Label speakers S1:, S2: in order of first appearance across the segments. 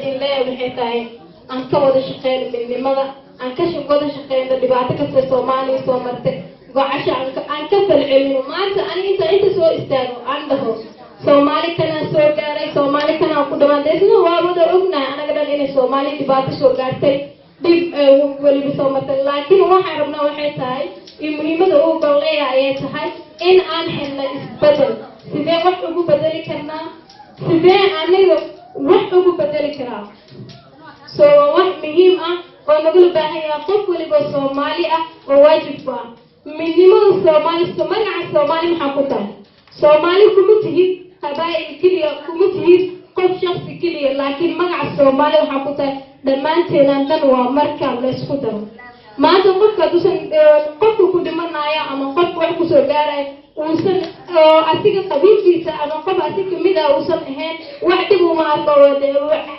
S1: Idin leeyahay waxay tahay aan ka wada shaqeyno midnimada, aan ka wada shaqeyno dhibaato kasta Soomaaliya soo martay, gocasho aan ka falcelino. Maanta aniga inta soo istaago aan dhaho Soomaali kanaa soo gaaray, Soomaali kanaa ku dhamaatay, sida waa wada ognahay anaga dhan inay Soomaali dhibaato soo gaartay, dhib weliba soo martay. Laakiin waxaan rabnaa waxay tahay iyo muhiimada uu gol leeyahay ayay tahay in aan helno isbedel. Sidee wax ugu bedeli karnaa? Sidee aniga wax ugu bedeli karaa? So waa wax muhiim ah oo nagula baahan yahay qof weliba Soomaali ah oo waajib ku ah midnimada Soomaali. Magaca Soomaali maxaa ku tahay? Soomaali kuma tihid qabaa'il keliya, kuma tihid qof shaksi keliya, laakiin magaca Soomaali waxaa ku tahay dhammaanteenan dhan. Waa marka laysku daro. Maanta qofka hadduusan qofka ku dhimanaya ama qofka wax kusoo gaaraya uusan asiga qabiilkiisa ama qof asi kamid ah uusan ahayn, wax dhib uma arko,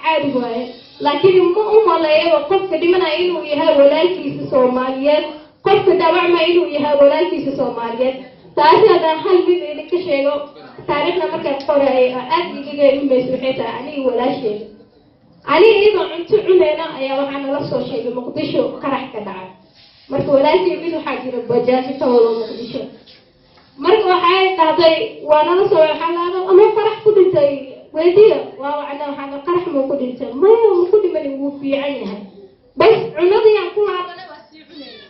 S1: caadi waaye. Laakiin ma u maleeyo qofka dhimanaya inuu yahay walaalkiisa Soomaaliyeed, qofka dhaawacmaya inuu yahay walaalkiisa Soomaaliyeed. Taasi haddaan hal mid idinka sheego, taariikhda markaan qorayay oo aada igaga ilmaysa waxay tahay aniga walaasheeda, aniga iyadoo cunto cuneyna ayaa waxaa nala soo sheegay Muqdisho qarax ka dhacay. Marka walaashay mid waxaa jira bajaajo ka wado Muqdisho. Marka waxay dhahday waa nala soo, waxaa laada ama qarax ku dhintay weydiya. Waa wacna, waxaa qarax muu ku dhintay? Maya, ma ku dhimanin, wuu fiican yahay. Bas cunadii aan ku laabanay waa sii cunayna.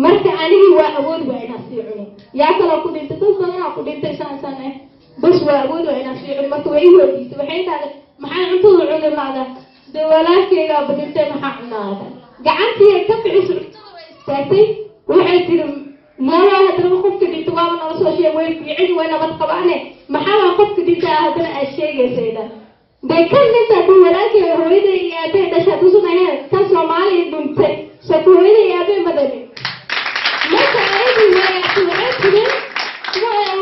S1: Marka anigii waa awood waa inaan sii cuno. Yaa kaloo ku dhintay? Dad badanaa ku dhintay, saan saan eh. Bas waa awood waa inaan sii cuno. Marka way i weydiisay, waxay dhahday maxaa cuntada cuni laada? Dee walaalkeygaa badintay, maxaa cunaada? Gacantii ka bixisa cuntada way istaagtay. Waxay tiri mala haddana qofka dhinta waaba nala soo sheeg, way fiicin, way nabad qabaane, maxaa waa qofka dhinta haddana aad sheegaysayda? Dee kan dhinta hadduu walaalkeyga hooyada iyo aabbahe dhasha hadduusan ahayn, kan Soomaaliya dhintay soo ku hooyada iyo aabbahe ma dhalin. Marka ayadii wayaatay, waxay tiri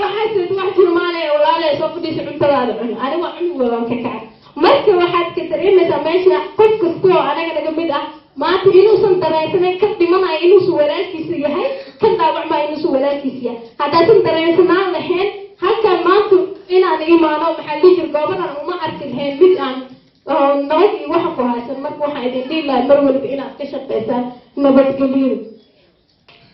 S1: waxaas wax jiro maale, walaale soo fadhiisa, cuntadaada cun. Aniga waa cuni, waan ka kacay. Marka waxaad ka dareemaysaa meesha qof kasta oo anaga naga mid ah maanta inuusan dareensanayn ka dhimanayo inuusan walaalkiisa yahay, kan dhaawacmayo inuusan walaalkiisa yahay. Haddaasan dareensanaan lahayn halkan maanta inaan imaano, maxaa dhihi jira, goobadan uma arki lahayn mid aan nabad iyo waxa ku haysan. Marka waxaan idin dhihi lahay mar waliba inaad ka shaqaysaan nabadgelyada,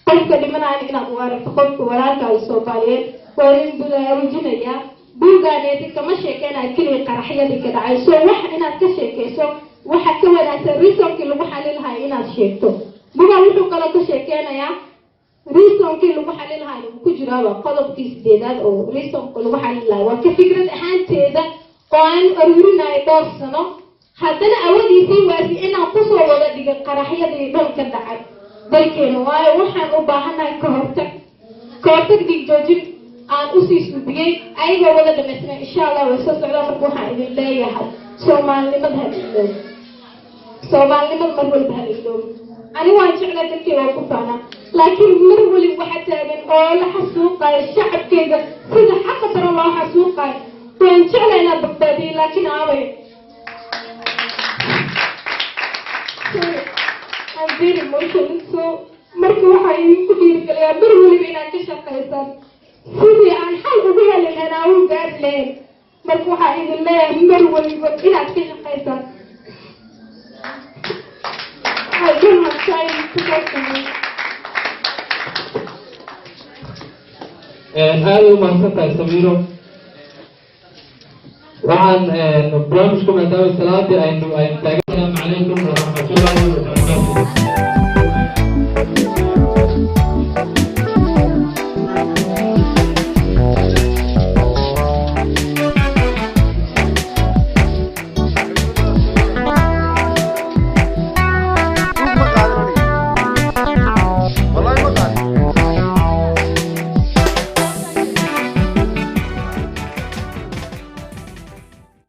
S1: qofka dhimanayana inaad u aragto qofka walaalkaaga Soomaaliyeed. Waa idin baraarujinayaa, buugaaneeti kama sheekeynaya keliya qaraxyadii ka dhacay. So wax inaad ka sheekeyso waxa ka wanaagsan reasonkii lagu xalin lahay inaad sheegto. Bugaa wuxuu kaloo ka sheekeynayaa reasonkii lagu xalin lahay uu ku jiraaba qodobkii sideedaad oo reasonka lagu xalin lahay. Waa ka fikrad ahaanteeda oo aan aruurinayo dhowr sano, haddana awoodiisii waasi inaan kusoo wada dhiga qaraxyadii dhan ka dhacay dalkeena, waayo waxaan u baahanahay kahortag, kahortag dhiig joojin aan usii suubiyey ayagoo wada dhamaystiran. Insha Allah way soo socdaa. Marka waxaan idin leeyahay Soomaalinimada ha iloobi, Soomaalinimada mar walba ha iloobi. Ani waan jeclaa dalkeyga, waan ku faanaa, laakiin mar weli waxa taagan oo la xasuuqayo shacabkeyga sida xaqa daran loo xasuuqayo. Waan jeclaa inaan badbaadiyo, laakiin aaway? I'm very emotional. So marka waxaa idinku dhiirigeliyaa mar weliba inaad ka shaqaysaan sidii aan xal ugu heli lahayn, aan u gaari lahayn. Marka waxaa idin leeyahay mar weliba inaad ka shaqaysaan. I don't have time to talk to you.
S2: Aada u mahadsan tahay Samiiro. Waxaan barnaamijku maadaama salaadii aynu taagan.